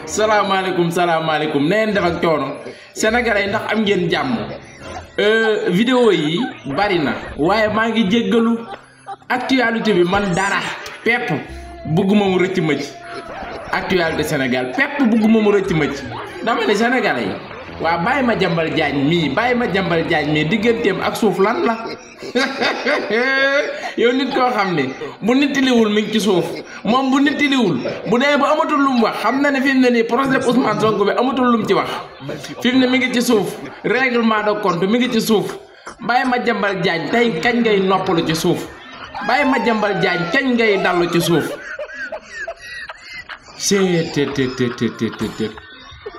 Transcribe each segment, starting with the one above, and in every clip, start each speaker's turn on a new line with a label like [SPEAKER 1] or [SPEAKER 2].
[SPEAKER 1] salaamaaleykum neen def ak coono sénégalais ndax am ngeen jàmm vidéo yi bari na waaye maa ngi jéggalu actualité bi man dara pepp bëgguma mu rëcc ma ci actualité Sénégal pepp bëgguma mu rëcc ma ci dama ne sénégalais yi waa bàyyi ma jambal jaañ mii digganteem ak suuf lan la yow nit koo xam ne bu nittiliwul mi ngi ci suuf moom bu nittiliwul bu dee ba amatul lu mu wax xam na ne fi mu ne nii procès Ousmane Sonko bi amatul lu mu ci wax fi mu ne mi ngi ci suuf règlement de compte mi ngi ci suuf bàyyi ma jambal jaañ tey kañ ngay noppalu ci suuf bàyyi ma jambal jaañ kañ ngay dallu ci suuf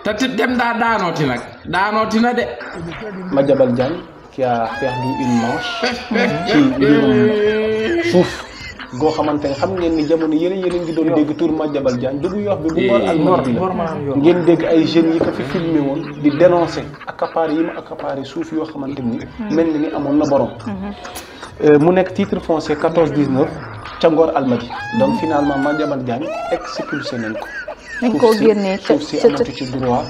[SPEAKER 1] te dem daanooti nag daanooti na de.
[SPEAKER 2] Madiambal Diagne qui a perdu une manche ci mbirum suuf goo xamante ne xam ngeen ni jamono yële ngi doon dégg tur Madiambal Diagne dugg yox bi bu Mor Almadi bi la ngeen dégg ay jeunes yi ko fi filmé woon di dénoncer accaparé yi mu accaparé suuf yoo xamante ni mel na ni amoon na borom mu nekk titre foncier 14/19 ca Ngor Almadi donc finalement Madiambal Diagne expulsé nañ ko.
[SPEAKER 3] nañ koo génnee
[SPEAKER 2] suuf si amatu ci droit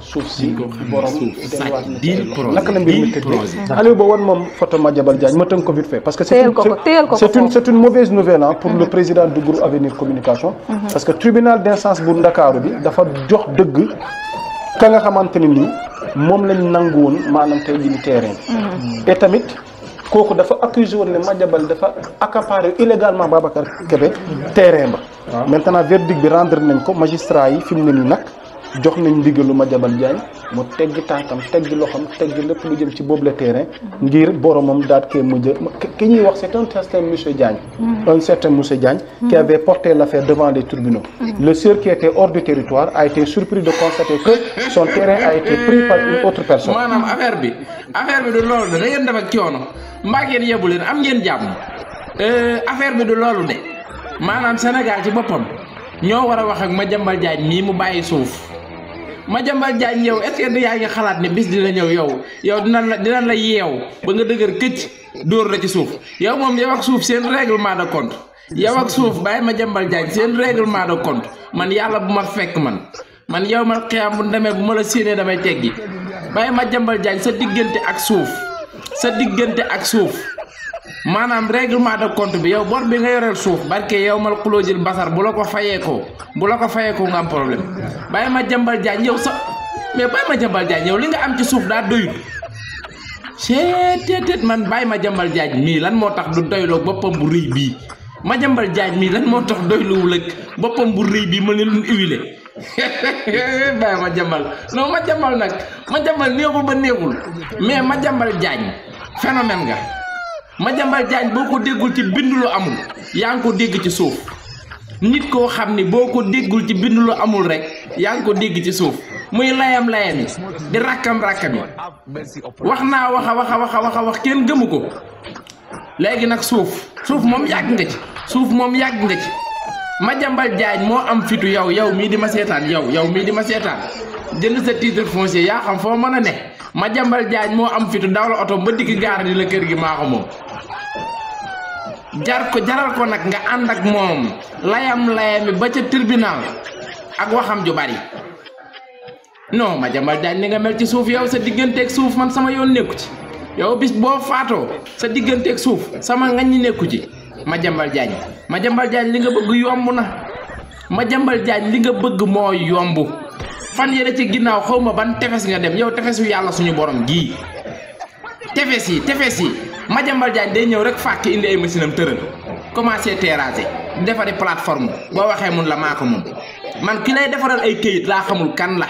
[SPEAKER 2] suuf si borom delluwaat na ci naka la mbir mi tëddee Aliou ba wan moom photo Madiambal Diagne ma tënk ko vite fait parce que c'est une mauvaise nouvelle pour le président du groupe Avenir Communication parce que tribunal d'instance bu Ndakaaru bi dafa jox dëgg ka nga xamante ni nii moom lañ nangu woon maanaam tey jii terrain et tamit kooku dafa accusé woon ne Madiambal dafa accaparé illégalement Babacar Kébé terrain ba maintenant verdict bi rendre nañ ko magistrat yi fi mu ne nii nag jox nañ ndigalu Madiambal Diagne mu teggi tànkam teggi loxam teggi lépp lu jëm ci boobu le terrain ngir boromam daat kee mujj ki ñuy wax c'est un certain monsieur Diagne qui avait porté l'affaire devant les tribunaux le sieur qui était hors du territoire a été surpris de constater que son terrain a été pris par une autre personne.
[SPEAKER 1] maanaam affaire bi du loolu de da ngeen def ak coono mbaa ngeen yebu leen am ngeen jàmm affaire bi du loolu de maanaam Sénégal ci boppam ñoo war a wax ak Madiambal Diagne mii mu bàyyi suuf Madiambal Diagne yow est-ce que yaa ngi xalaat ne bis dina ñëw yow dina la yeew ba nga dëgër këcc dóor la ci suuf yow moom yow ak suuf seen règlement de compte yow ak suuf bàyyi Madiambal Diagne seen règlement de compte man yàlla bu ma fekk man yow ma xiyam bu demee bu ma la séenee damay teggi bàyyi Madiambal Diagne sa diggante ak suuf maanaam règlement de compte bi yow bor bi nga yoreel suuf barke yow mal xulóojil basar bu la ko fayeekoo nga am problème bàyyi Madiambal Diagne yow mais bàyyi Madiambal Diagne yow li nga am ci suuf daa doyut seeteet man bàyyi Madiambal Diagne mii lan moo tax du doyloo boppam bu rëy bii Madiambal Diagne mii lan moo tax doyluwul ak boppam bu rëy bii ma leen doon huilé bàyyi Madiambal non Madiambal neexul ba neexul mais Madiambal Diagne phénomène nga Madiambal Diagne boo ko déggul ci bind lu amul yaa ngi ko dégg ci suuf nit koo xam ni boo ko déggul ci bind lu amul rek yaa ngi ko dégg ci suuf muy layam yi di rakkam yi wax naa wax kenn gëmu ko léegi nag suuf moom yàgg nga ci Madiambal Diagne moo am fitu yow mii di ma seetaan yow mii di ma seetaan jënd sa titre foncier yaa xam foo mën a ne Madiambal Diagne moo am fitu daw la oto ba digg gaara di la kër gi maa ko moom jaral ko nag nga ànd ak moom layami ba ca tribunal ak waxam ju bari non Madiambal Diagne ni nga mel ci suuf yow sa digganteeg suuf man sama yoon nekku ci yow bis boo faatoo sa digganteeg suuf sama ngañ nekku ci Madiambal Diagne li nga bëgg yomb na Madiambal Diagne li nga bëgg moo yomb fan yéene ci ginnaaw xaw ma ban tefes nga dem yow tefesu yàlla suñu borom gii tefes yi Madiambal Diagne day ñëw rek fàkk indi ay machine am tëral commencé terrasser defari plateforme boo waxee mun la maa ko moom man ki lay defaral ay këyit laa xamul kan la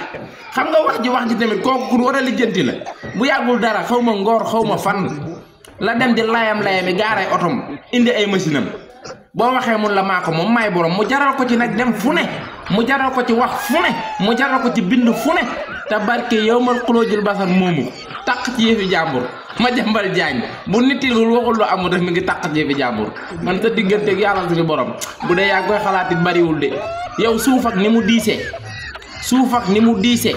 [SPEAKER 1] xam nga wax ji tamit kooku war a lijjanti la bu yàggul dara xaw ma ngoor xaw ma fan la dem di layami gaaray otom indi ay machine am boo waxee mun la maa ko moom maay borom mu jaral ko ci nag dem fu ne mu jaral ko ci wax fu ne mu jaral ko ci bind fu ne te barke yow mal xulóojul basar moomu taq ci yëfi jàmbur Madiambal Diagne bu nitilul waxul lu amul rek mi ngi taq ci yëfi jàmbur man sa digganteeg yàlla suñu borom bu dee yaa koy xalaat it bariwul de yow suuf ak ni mu diisee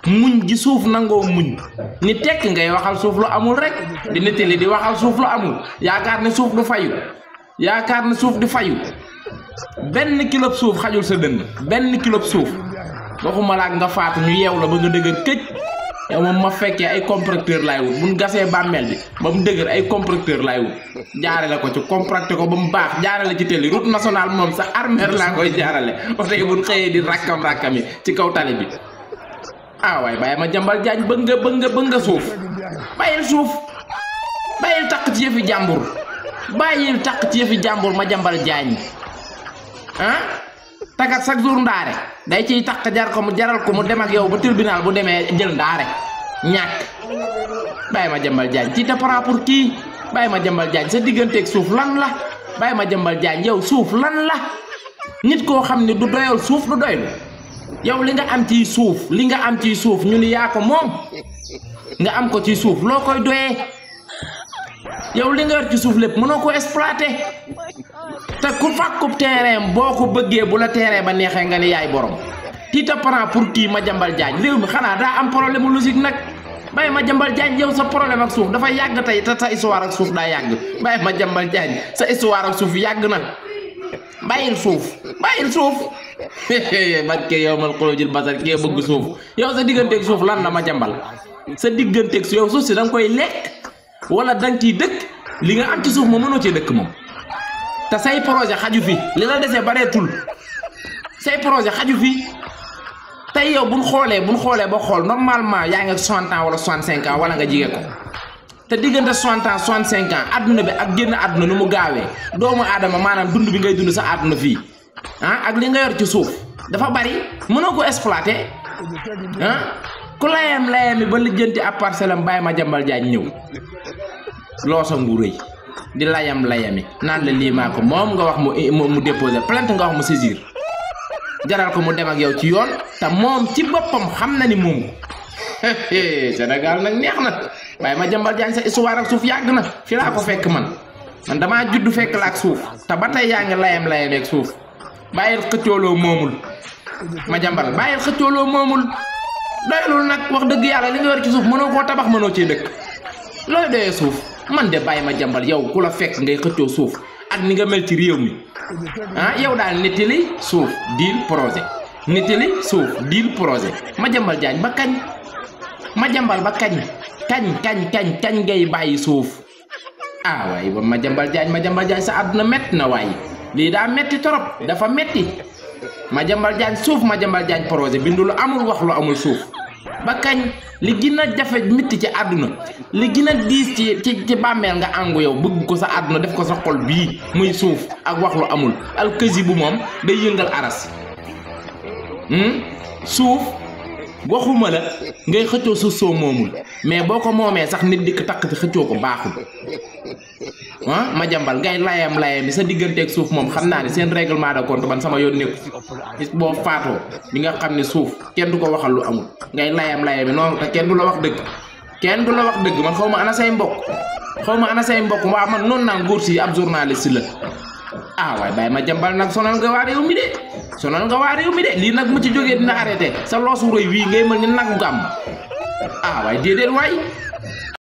[SPEAKER 1] muñ gi suuf nangoo muñ ni tekk ngay waxal suuf lu amul rek di nitili di waxal suuf lu amul yaakaar ne suuf du fayu benn kilo suuf xajul sa dënd benn kilo suuf waxuma la nga faatu ñu yeew la ba nga dëgër këj yow moom ma fekkee ay compresseur laay wut buñ gasee bàmmeel bi ba mu dëgër ay compresseur laay wut jaarale ko ci compressé ko ba mu baax jaarale ci télé route nationale moom sa armère laa koy jaarale oto yi buñ xëyee di rakkam yi ci kaw tali bi waaye bàyyi ma jambal jaañ bëgg nga suuf bàyyil takk ci yëfi jàmbur ma jambal jaañ takat chaque jour ndaare day ciy takk jaral ko mu dem ak yow ba tribunal bu demee jël ndaare ñàkk bàyyi ma jambal jaañ ci te para pour kii bàyyi ma jambal jaañ sa digganteeg suuf lan la bàyyi ma jambal jaañ yow suuf lan la nit koo xam ne du doyal suuf du doylu yow li nga am ci suuf ñu ni yaa ko moom nga am ko ci suuf loo koy doyee yow li nga yor ci suuf lépp mënoo ko exploiter te ku fàkkub terrain boo ko bëggee bu la terrain ba neexee nga ni yaay borom ti te prend pour kii Madiambal Diagne réew mi xanaa daa am problème logique nag bàyyi Madiambal Diagne yow sa problème ak suuf dafa yàgg tey te sa histoire ak suuf daa yàgg bàyyi Madiambal Diagne sa histoire ak suuf yàgg na bàyyil suuf barke yow mal xolojil basar kee bëgg suuf yow sa digganteeg suuf lan la Madiambal sa digganteeg yow suuf si da nga koy lekk wala da nga ciy dëkk li nga am ci suuf moom mënoo cee dëkk moom te say projet xaju fi li la desee bareetul say projet xaju fi tey yow buñ xoolee ba xool normalement yaa ngi 60 ans wala 65 ans wala nga jige ko te diggante 60 ans 65 ans adduna bi ak génn adduna nu mu gaawee doomu aadama maanaam dund bi ngay dund sa adduna fii ak li nga yor ci suuf dafa bari mënoo ko exploiter ku layam ba lijjanti ab parcelle am bàyyi Madiambal Diagne ñëw loosa ngu rëy di layami naan la lii maa ko moom nga wax mu déposer plainte nga wax mu saisir jaral ko mu dem ak yow ci yoon te moom ci boppam xam na ni moom ko Sénégal nag neex na bàyyi Madiambal Diagne sa histoire ak suuf yàgg na fi laa ko fekk man damaa judd fekk la ak suuf te ba tey yaa ngi layam ak suuf bàyyil xëccooloo moomul Madiambal bàyyil xëccooloo moomul doyalul nag wax dëgg yàlla li nga war ci suuf mënoo koo tabax mënoo cee dëkk looy doyee suuf man de bàyyi Madiambal yow ku la fekk ngay xëccoo suuf ak ni nga mel ci réew mi yow daal nettali suuf deal projet Madiambal Diagne ba kañ Madiambal ba kañ ngay bàyyi suuf waaye ba Madiambal Diagne sa àdduna metti na waaye lii daa metti torop dafa metti Madiambal Diagne suuf Madiambal Diagne projet bindu lu amul wax lu amul suuf ba kañ li gën a jafe mitti ci àdduna li gën a diis ci bàmmeel nga àngu yow bëgg ko sa àdduna def ko sa xol bii muy suuf ak wax lu amul alkasi bu moom day yëngal aras suuf waxuma la ngay xëccoo suuf soo moomul mais boo ko moomee sax nit dikk takk ci xëccoo ko baaxul Madiambal ngay layam mi sa digganteeg suuf moom xam naa ne seen règlement de compte man sama yoon nekku gis boo faatoo di nga xam ne suuf kenn du ko waxal lu amul ngay layam mi noonu te kenn du la wax dëgg man xaw ma ana say mbokk waaw man noonu naa nguur si ab journaliste la waaye bàyyi Madiambal nag sonal nga waa réew mi de lii nag mu ci jógee dina arrêté sa loosu rëy wii ngay mel ni nagu gàmm waaye déedéet waay